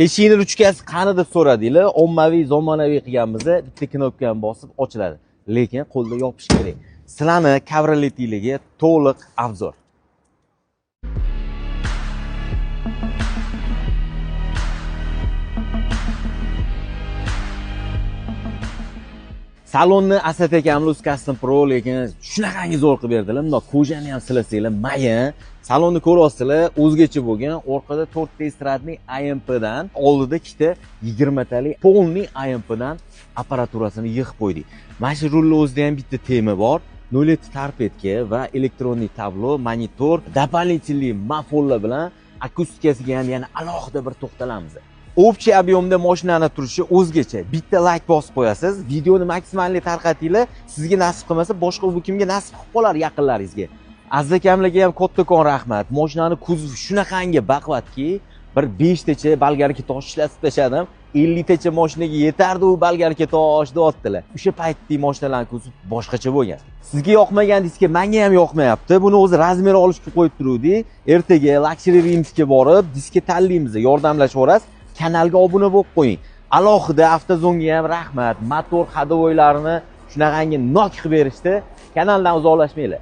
Eshikni ruchkasi qani deb so'radinglar. Ommaviy, zamonaviy qilganmiz, bitta knopkani bosib ochiladi. Lekin qo'lda yopish kerak. Sizlarni kabrioletligiga to'liq obzor. Salonni Asad akamlar Custom Pro lekin shunaqangi zo'r qilib berdilar. Bundoq kojani ham silasanglar, mayin. Salonni ko'ryapsizlar, o'zgacha bo'lgan. Orqada 4 ta estradniy AMP dan, oldida ikkita 20 talik polniy AMP dan apparaturasini yig'ib qo'ydik. Mana shu rulni o'zida ham bitta tema bor. 0.7 torpedka va elektronli tablo, monitor, дополнительный mafollar bilan akustikasiga ham yana alohida bir to'xtalamiz. Общий объемda mashinani turishi o'zgacha. Bitta like bosib qo'yasiz, videoni maksimalli tarqatinglar, sizga nasib qilmasa boshqa bu kimga nasib qilib qolar yaqinlaringizga. Aziz akamlarga ham kattakon rahmat. Mashinani kuzovi shunaqangi baqvatki, bir 5 tacha bolgarka tosh ishlatib tashladim. 50 tacha mashinaga yetardi u bolgarka tosh deyaptilar. O'sha paytdagi mashinalarning kuzovi boshqacha bo'lgan. Sizga yoqmagan diska menga ham yoqmayapti. Buni o'zi razmer olishga qo'yib turuvdik. Ertaga Luxury Rimsga borib diska tanlaymiz, yordamlashaverasiz. Kanalga obuna bo'lib qo'ying. Alohida Avtozonga ham rahmat. Motor ходовойlarini shunaqangi nok qilib berishdi. Kanaldan uzoqlashmanglar.